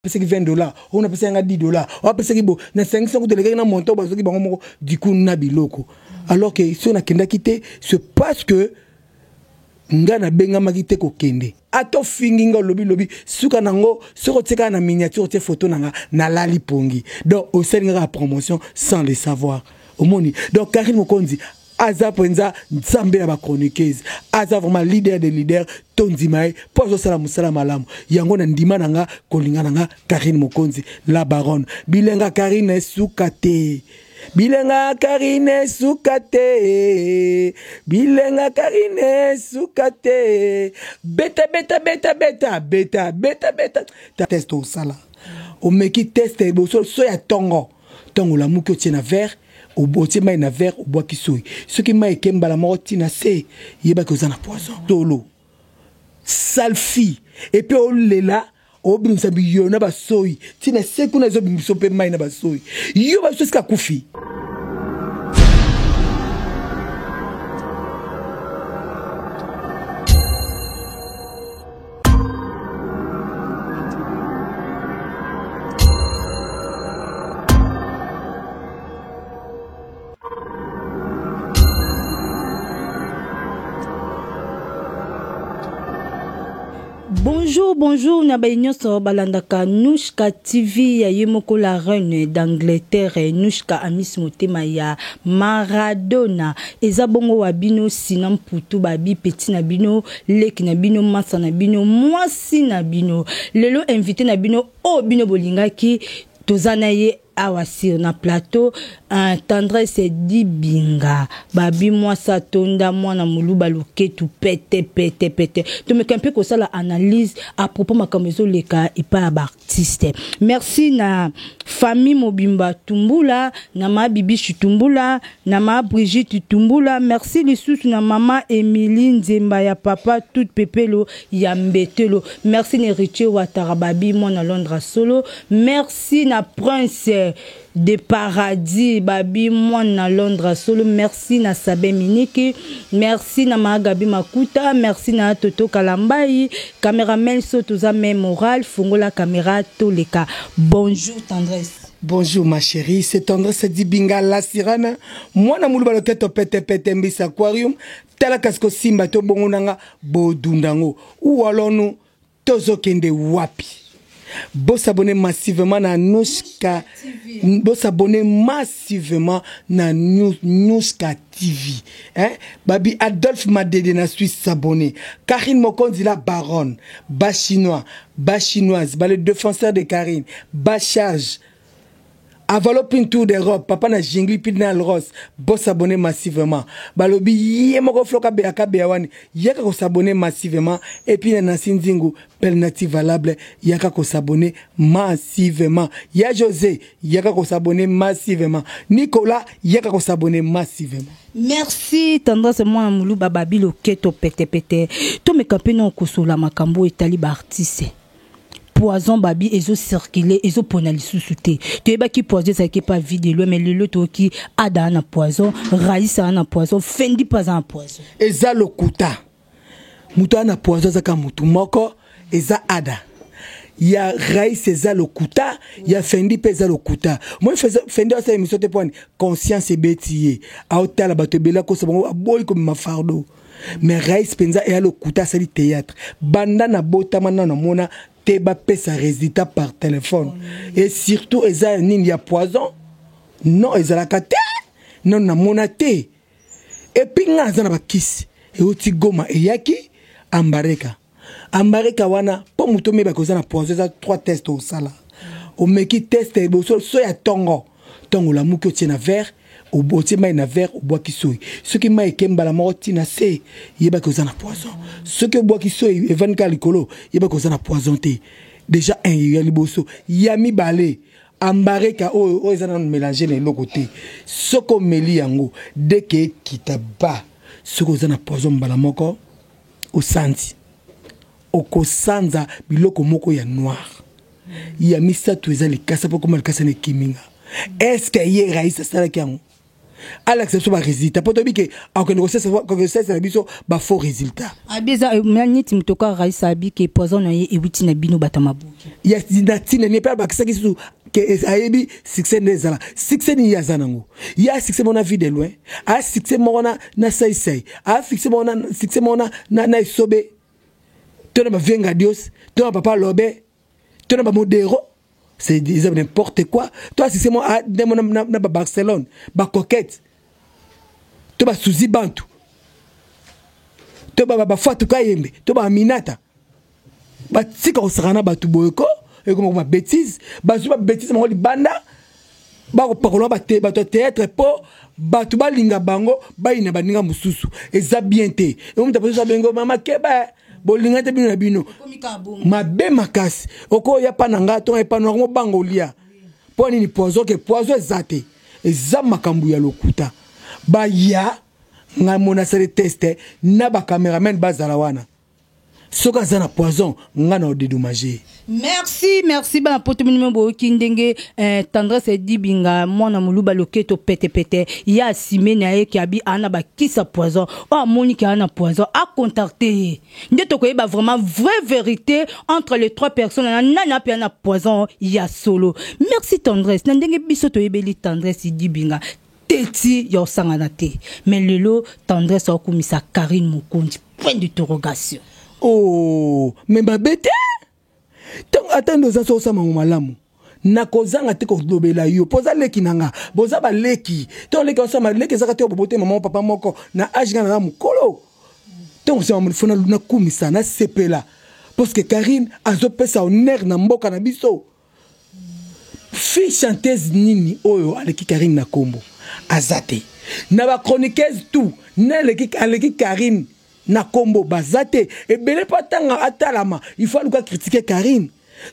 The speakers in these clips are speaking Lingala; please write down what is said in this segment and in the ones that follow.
Apesaki 20 dollars, oyo napesaki nga 10 dollars, oyo apesaki bo nasangisi yango, telekaki na montant bazwaki bango moko. Du coup na biloko, alors que soki nakendaki te, c'est parce que nga nabengamaki te kokende. Ata ofingi nga, olobi lobi, suka nango soki otie kaka na miniature, otie photo na nga nalali pongi, donc osali nga kaka promotion sans le savoir. Omoni? Donc Karine Mokonzi aza mpenza nzambe ya bachroniqueuse, aza vraiment leader de leader. Tondima ye mpo azosala mosala malamu. Yango na ndima na nga, kolinga na nga Karine Mokonzi la baronne. Bilenga Karine esuka te, bilenga Karine esuka te, bilenga Karine esuka te. Beta beta beta beta beta beta beta. Test osala, omeki test eboso so ya ntongo. Ntongo olamuki, otie na verre, otie mai na verre, obwaki soi. Soki mai eke mbala moko ntina se, yebaki oza na poison. Tolo sale fille, et puis olela, obimisa biyo na basoi ntina se kuna, ezobimisa mpe mai na basoi. Yo baso esika akufi. Bonjour, bonjour na baye nyonso balandaka Nouchka TV ya ye moko la reine d'Angleterre, Nouchka Amis Motema ya Maradona. Eza bongo wa bino Sina Mputu, babi petit na bino, leki na bino, masa na bino, mwasi na bino. Lelo invité na bino oyo bino bolingaki, toza na ye awa sur na plateau, Tendresse Dibinga, babi mwasi atonda mwana moluba loketu pete pete pete. Tomeka mpe kosala analyse à propos makambo ezoleka epai ya baartiste. Merci na famille mobimba Tumbula, na ma Bibishi Tumbula, na ma Brigitte Tumbula. Merci lisusu na mama Emilie Nzemba ya papa tout pepelo ya mbetelo. Merci na Héritier Watara, babi mwana Londres solo. Merci na Prince de Paradis, babi mwana Londres solo. Merci na Sabe Miniki, merci na Magabi Makuta, merci na Toto Kalambai cameraman. So toza même moral, fongola caméra toleka. Bonjour Tendresse. Bonjour ma chérie, c'est Tendresse Dibinga la sirène. Mwana muluba loketo pete pete mbisa aquarium. Tala kasi kosimba to bongo nanga bodundango. Où allons-nous? Tozokende wapi? Bosabonner massivement na Nouchka, bosabonner massivement na Nouchka TV. Hein? Babi Adolphe Madede na Suisse s'abonner. Karine Mokonzi la baronne, ba chinois, ba chinoise, ba le défenseur de Karine, ba charge. Avalo pin tour d'Europe, papa na jingli pin na Alros, bosabonner massivement. Balobi ye moko floka beyaka beya wani, yaka kosabonner massivement. Et puis na Nancy Nzingu, penalty valable, yaka kosabonner massivement. Ya José, yaka kosabonner massivement. Nicolas, yaka kosabonner massivement. Merci Tendresse mwana moluba, babi loketo petepete. Tomeka mpe na kosola makambo etali baartiste. Poison, babi ezocircule, ezopona lisusu te. Toyebaki poison ezalaki pa Vue de Loin, mais lelo toyoki Ada na poison, Raisa na poison, Fendi mpe aza na poison. Eza lokuta. Moto aza na poison azaka motu moko, eza Ada. Ya Rais eza lokuta, ya Fendi mpe eza lokuta. Moi Fendi asala émission te mpo conscience ebeti ye, aotala bato ebele akosa bango, aboyi komema fardeau. Mais Rais mpenza eya lokuta, asali théâtre. Banda na botama nano namona te bapesa résultat par téléphone, et surtout eza nini ya poison. Non, ezalaka te, nano namona te. Et puis nga aza na bakisi euti Goma, eyaki ambareka ambareka wana. Mpo moto omeyebaka oza na poison, eza trois test osala. Omeki test eboso so ya ntongo. Ntongo olamuki, otie na verre, otie mai na verre, obwaki soi. Soki mai eke mbala moko ntina se, yebaki oza na poison. Soki obwaki soi, evandi kaka likolo, yebaki oza na poison te. Déjà un ya liboso. Ya mibale, ambareka oyo, oyo eza nanu mélange na eloko te. Soki omeli yango deke ekita ba, soki oza na poison, mbala moko osanzi, okosanza biloko moko ya noir. Ya misato eza likasa, mpo koma likasa na ekiminga. Est-ce ye Rais asalaki yango? Alakisa biso barésultat mpo toyebi ke akokende kosesela biso bafaux résultat. Abi eza neti moto kaka Raisa abi ke poison na ye ewuti na bino bato ya maboki. Na ntina nini mpe abakisaki susu ke ayebi succès nde ezala succès nini ye aza nango? Ye a succès moko na Vie de Loin, a succès moko na Saisai, a succès moko na succès moko na Esobe to na bavenga dios to na Papa Lobe to na bamodero. C'est n'importe quoi. To a succès moko ndemo na babarcelone, bacoquette to basuzi bantu to bafatu kayembe to baaminata. Batika kosaka na bato boye ko ekoma babêtise. Bazwi babêtise bango libanda, bakopakola bato ya théâtre mpo bato balinga bango, bayina baninga mosusu. Eza bien te. Emomuta poso abengo mama keba, bolinga te bino na bino mabe makasi. Okoya pa na nga to epano yango bango olia mpo nini? Poison ke poison eza te, eza makambo ya lokuta. Baya ngai mona asali test na bacameraman bazala wana. Soki aza na poison, ngai na odédommage. Merci, merci. Bana poto, bino boyoki ndenge Tendresse Edibinga, mwana moluba loketo petepete ya asime na ye ke abi ana bakisa poison. Oyo amoni ke ana poison, acontacte ye nde tokoyeba vraiment vraie vérité entre les trois personnes na nani ape ana poison ya solo. Merci Tendresse. Na ndenge biso toyebeli Tendresse Edibinga teti ya osangana te, mais lelo Tendresse aokumisa Karine Mokonzi, point d'interrogation. Oh, mais mabe te. Ntango ata nde oza so osamango malamu, nakozanga te kolobela yo mpo oza leki na nga. Boza baleki to leki osama leki ezaka te. Obobo te, mama papa moko na age nga na mokolo. Ntango osama fo nakumisa, nasepela parce que Karine azopesa honneur na mboka na biso. Fille chanteuse nini oyo aleki Karine na kombo? Aza te. Na bachroniqueuse tout na aleki Karine na kombo baza te. Ebele mpo atanga atalama, il faut aluka critiquer Karine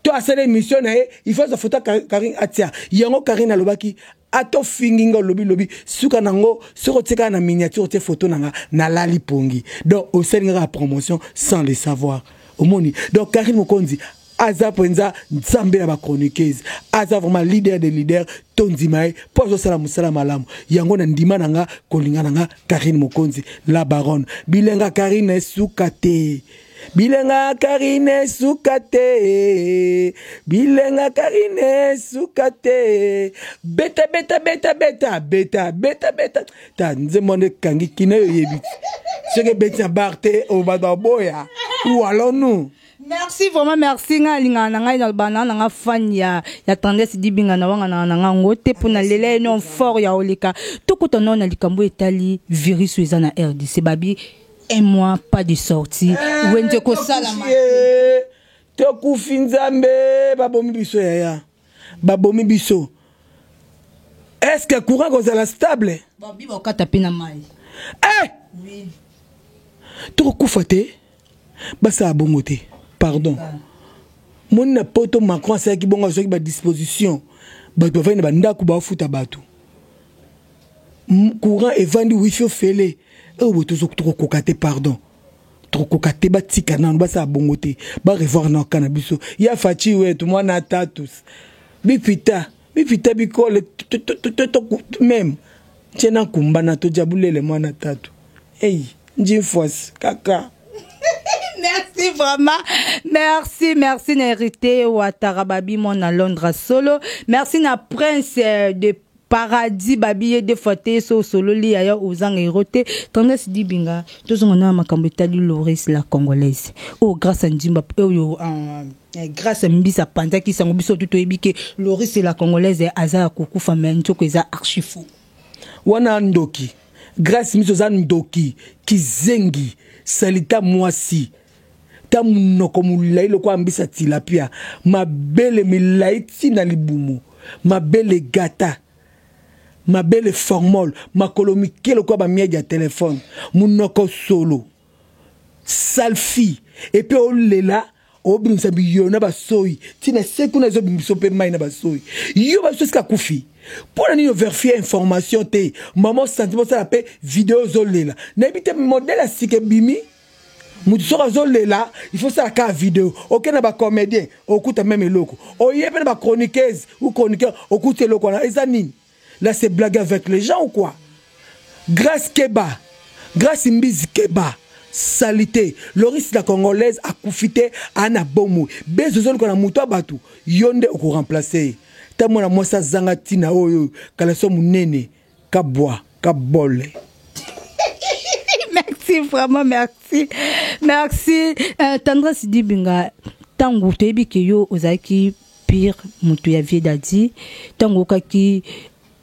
to asala émission na ye, il faut azwa photo Karine atia yango. Karine alobaki ata ofingi nga, olobi lobi, suka nango soki otie kaka na miniature, otie photo na nga nalali pongi, donc osali nga kaka promotion sans le savoir. Omoni? Donc Karine Mokonzi aza mpenza nzambe ya bachroniqueuse, aza vraiment leader de leader. Tondima ye mpo azosala mosala malamu. Yango na ndima na nga, kolinga na nga Karine Mokonzi la baronne. Bilenga Karine esuka te, bilenga Karine esuka te, bilenga Karine esuka te. Beta beta beta beta beta beta beta ta nzembo wana ekangi kina. Oyo oyebi soki ebeti na bar te, oyo bato baboya ou allons-nous? Merci vraiment, merci. Nga alingaka na ngai naloba na nga fan ya Tendresse Dibinga na wanga na nga ngo te mpona lela ye non fort ya oleka. Tokota nao na likambo etali virus oyo eza na RDC. Babi un mois pas de sortie, wenze kosalama. Tokufi, nzambe, babomi biso yaya, babomi biso. Est ce que courant kozala stable? Babi bakata mpe na mai. Eh! Oui. Tokokufa te, basala bongo te, pardon. Moni na poto, Macron asalaki bongo, azwaki badisposition, bato bavandi na bandako, baofuta bato courant evandi, wifi ofele. Oyo boye tokokoka te, pardon, tokokoka te. Batika nano, basala bongo te, barevoir na oka na biso ya Faci wetu mwana tatus bipita bipita bikole même tie na kumbana todia bulele mwana tatu ei njimfwasi kaka. Merci vraiment, merci, merci na Hérité Watara Babi mwana Londres solo. Merci na Prince de Paradis Babi ye deux fois te so osololi yaya ozanga ero te. Tendresse Dibinga, tozonga na makambo etali Loris la Congolaise oyo grâce a Ndimba oyo grâce mbisa apanzaki sango. Biso tu toyebi ke Loris la Congolaise aza ya kokufa, mais nzoko eza archi faux. Wana ndoki Grâce miso oza ndoki, kizengi, salita mwasi ta monoko molai lokola mbisa tilapia, mabele milai ntina libumu, mabele gata, mabele formol, makolo mike lokola bamiedi ya telefone, monoko solo, sale fille. Et puis olela, obimisa biyo na basoi ntina se kuna, ezobimisa mpe mai na basoi. Yo baso esika akufi, mpo na nini overifie information te? Mama sentiment osala mpe video ozolela, nayebi te modèle ya sika ebimi. Motu soki azolela, il faut sala kaka video. Oke na bacomédien, okuta même eloko. Oye mpe na bachroniqueuse ou chroniqueur, okuta eloko wana. Eza nini là? C'est blague avec les gens ou quoi? Grace keba, Grace Mbizi keba, salite. Loris la congolaise akufi te, ana bomoi. Bezo ozoluka na moto ya bato, yo nde okoremplace ye. Ta mwana mwasi azanga ntina oyo, kalaso monene, kabwa, kabole. Merci vraiment, merci. Merci. Tendresse Dibinga, tango toyebi ke yo ozalaki pire moto ya vie dadi, tango okaki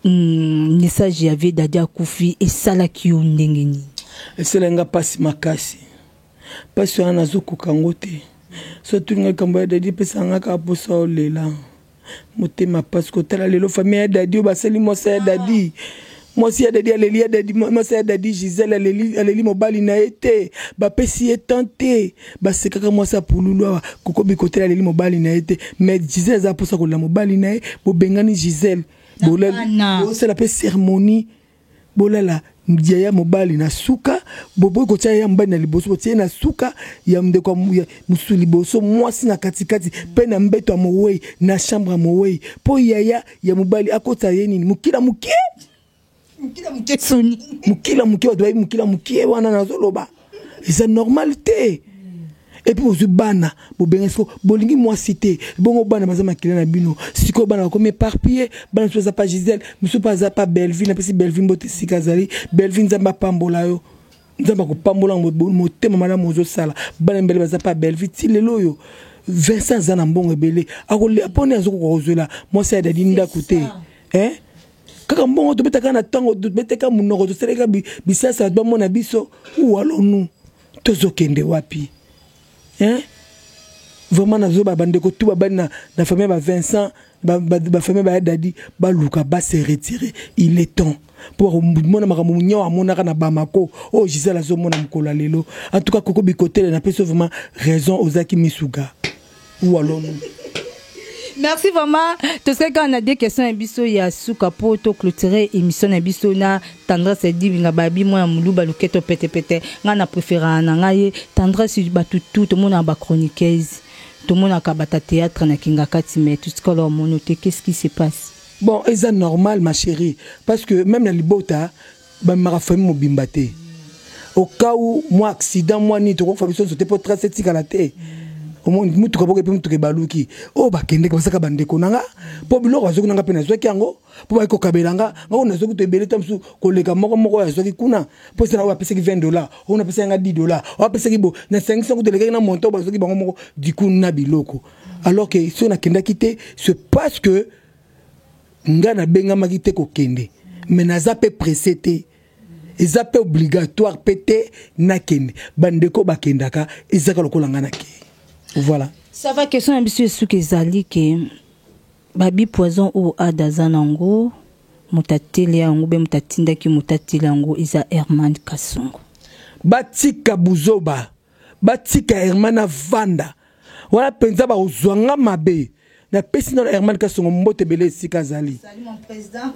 message ya vie dadi akufi, esalaki yo ndenge nini? Esalaki nga pasi makasi. Pasi wana nazokoka yango te. So tulinga likambo ya dadi epesaka nga kaka mposa olela. Motema pasi kotala lelo famille ya dadi oyo basali mwasi ya dadi. Mwasi ya dadi aleli ya dadi, mwasi ya dadi Gisèle aleli, aleli mobali na ye te. Bapesi ye temps te. Basekaka mwasi ya pululu awa, koko bikotela aleli mobali na ye te. Mais Gisèle aza mposa kolela mobali na ye, bobengani Gisèle. Bosala pe cérémonie, bolala yaya mobali na suka, boboyi kotia yaya mobali na liboso, botie na suka ya ndeko ya mosusu liboso, mwasi na katikati, pe na mbeto ya mowei, na chambre ya mowei, po yaya ya mobali akota ye nini, mokila moke, mokila moke soni, mokila moke, bato bayebi mokila moke wana nazoloba, eza normal te. Et puis bozwi bana, bobenga siko, bolingi mwasi te, bongo bana baza makila na bino, sikoyo bana bakomi éparpillé, bana mosusu baza pa Gisèle, mosusu mpe aza pa Bellevue, napesi Bellevue mbote esika azali. Bellevue, Nzambe apambola yo, Nzambe akopambola motema malamu ozosala. Bana mibale baza pa Bellevue ti lelo oyo. Vincent aza na mbongo ebele, akolia mpona azokoka kozwela mwasi ya dadi ndako te. Hein? Kaka mbongo tobetaka na ntango, tobetaka monoko, tosalaka bisasa, bato bamona biso. Où allons-nous? Tozokende wapi? Hein? Vraiment nazoba bandeko tout babali na famille ba Vincent, ba famille ba Dadi, baluka ba se retirer. Il est temps. Pour mona makambo nyawa amonaka na Bamako, oh Gisèle azomona mokolo ya lelo. En tout cas Koko Bikotele na peso vraiment raison ozaki misuga. Où allons-nous? Merci vraiment. Tout ce qu'on a des questions na biso ya suka po to clôturer émission na biso na Tendresse Dibinga babi moi muluba loketo pete pete. Nga na préférer na nga ye Tendresse batu tout tout mona ba chroniqueuse. Tout mona ka bata théâtre na kinga kati mais tout ce qu'on a monoté, qu'est-ce qui se passe? Bon, c'est normal ma chérie parce que même na libota ba mara famille mobimba te. Au cas où moi accident moi ni to ko biso te po tracer tika la te. Omoni mutuka boke pe mutuka ebaluki. Oyo bakendeki basaka bandeko na nga, po biloko bazwaki na nga pe nazwaki yango, po bayaki kokabela nga, nga oyo nazwaki to ebele ta mosusu koleka moko moko oyo azwaki kuna, po eza na oyo apesaki vingt dollars, oyo napesaki nga dix dollars, oyo apesaki bo, nasangisi yango tolekaki na montant oyo bazwaki bango moko, du coup na biloko. Alors que soki nakendaki te, c'est parce que nga nabengamaki te kokende, mais naza pe pressé te. Eza pe obligatoire pe te nakende. Bandeko bakendaka, ezaka lokola nga nakei. Voilà. Ça va, question na biso esuki ezali ke babi poison oyo Ada aza nango, moto ateli yango be moto atindaki moto ateli yango eza Herman Kasongo. Batika buzoba, batika Herman avanda. Wana mpenza bakozwa nga mabe. Napesi nano Herman Kasongo mbote ebele esika azali. Salut mon président.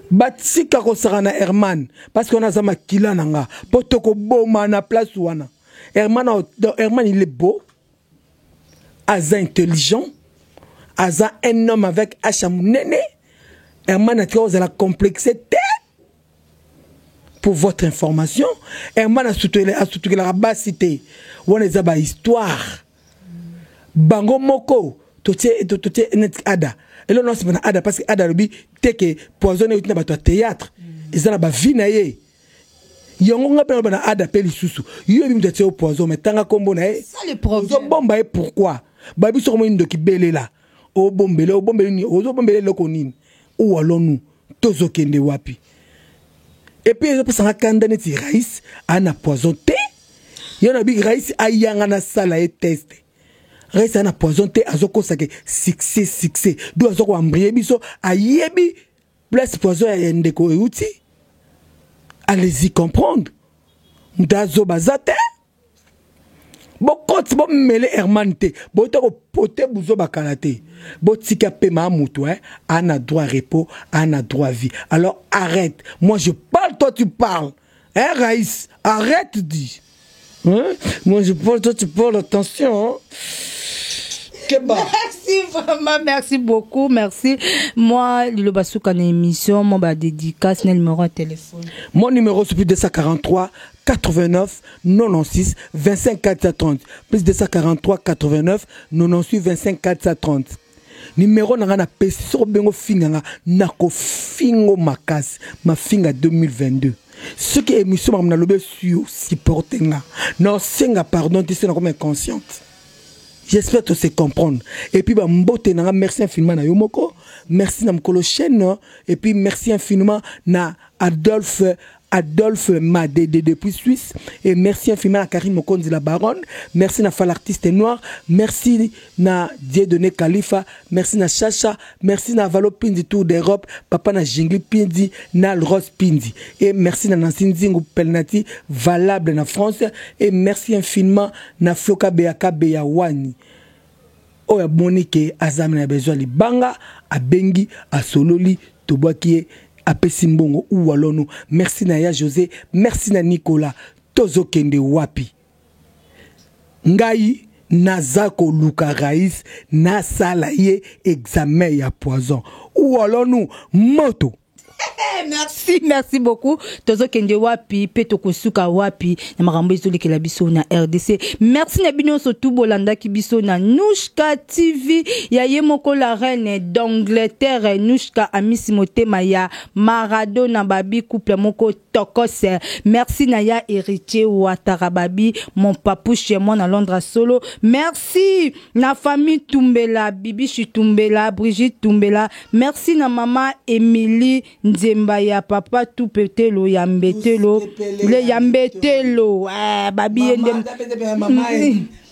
Batika kosaka na Herman parce que wana aza makila na nga. Po tokoboma na place wana. Herman, Herman il est beau, aza intelligent, aza un homme avec H ya monene. Herman atika kozala complexe te. Pour votre information, Herman asutukelaka basi te. Wana eza ba histoire. Bango moko totie, totie net Ada. Eloko na nsima na Ada parce que Ada alobi te ke poison euti na bato ya théâtre. Eza na ba vie na ye. Yango nga pe naloba na Ada pe lisusu. Yo yebi moto atie yo poison, mais tanga kombo na ye. Ça, le problème. Ozobomba ye pourquoi? Ba biso komoni ndoki belela. Obombele, obombele nini? Ozobombele eloko nini? Où allons-nous? Tozokende wapi? Et puis ezopesanga kanda neti Raïs a na poison te. Yo na bi Raïs ayanga na sala ye test. Raïs a na poison te, azokosa ke succès, succès. Do azoko embryer biso, ayebi place poison ya ndeko euti. Allez-y comprendre. Ndazo bazate. Bokoti bomele Herman te, bota ko pote buzo bakala te. Botika pema mutu hein, ana droit repos, ana droit vie. Alors arrête. Moi je parle, toi tu parles. Hein Raïs, arrête dis. Hein? Moi je parle, toi tu parles, attention. Hein? Keba. Merci vraiment, merci beaucoup, merci. Moi, liloba suka na émission, moi ba dédicace na numéro ya téléphone. Mon numéro c'est plus 243 89 96 25 430. Plus 243 89 96 25 430. Numéro na nga na pesi soko bengo finga nga nakofingo makasi mafinga 2022. Soki émission makambo nalobi sur supporte nga naosenga pardon te se nakoma inconsciente. J'espère te se comprendre. Et puis bah mbote na merci infiniment na yomoko, merci na mkolo chaîne et puis merci infiniment na Adolphe Adolphe Madede depuis Suisse et merci infiniment à Karine Mokonzi la baronne, merci na Fal artiste noir, merci na Dieudonné Khalifa, merci na Chacha, merci na Valo Pindi Tour d'Europe, papa na Jingli Pindi, na Rose Pindi et merci na Nancy Nzingu Pelnati valable na France et merci infiniment na Floka Beaka Beya Wani. Oyo amoni ke aza na besoin libanga, abengi, asololi, tobwaki ye, apesi mbongo ou walono. Merci na ya José, merci na Nicolas. Tozokende wapi? Ngai naza koluka Raïs, nasala ye examen ya poison. Ou walono moto. Merci, merci beaucoup. Tozokende wapi pe tokosuka wapi na makambo ezolekela biso na RDC. Merci na bino nyonso tu bolandaki biso na Nouchka TV ya ye moko la reine d'Angleterre Nouchka Amisi Motema ya Maradona babi couple moko tokos. Merci na ya héritier Ouattara babi mon papouche moi na Londres solo. Merci na famille Tumbela, Bibichi Tumbela, Brigitte Tumbela. Merci na mama Émilie Nzemba ya papa tout petelo ya mbetelo le ya mbetelo babi yende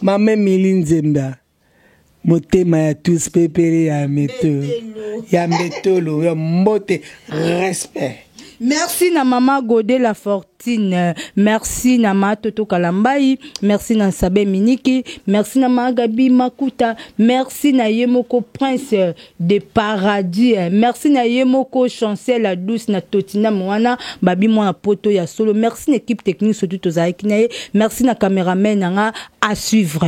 mama Émilie Nzemba motema ya tous pepele ya metelo ya mbetolo ya mbote respect. Merci na mama Godé la Fortune, merci na ma Toto Kalambayi, merci na Sabe Miniki, merci na ma Gabi Makuta, merci na Yemoko Prince de Paradis, merci na Yemoko Chancel la douce na Totina Moana, babi mwana poto ya solo, merci na équipe technique surtout tozalaki na ye, merci na cameraman nanga à suivre.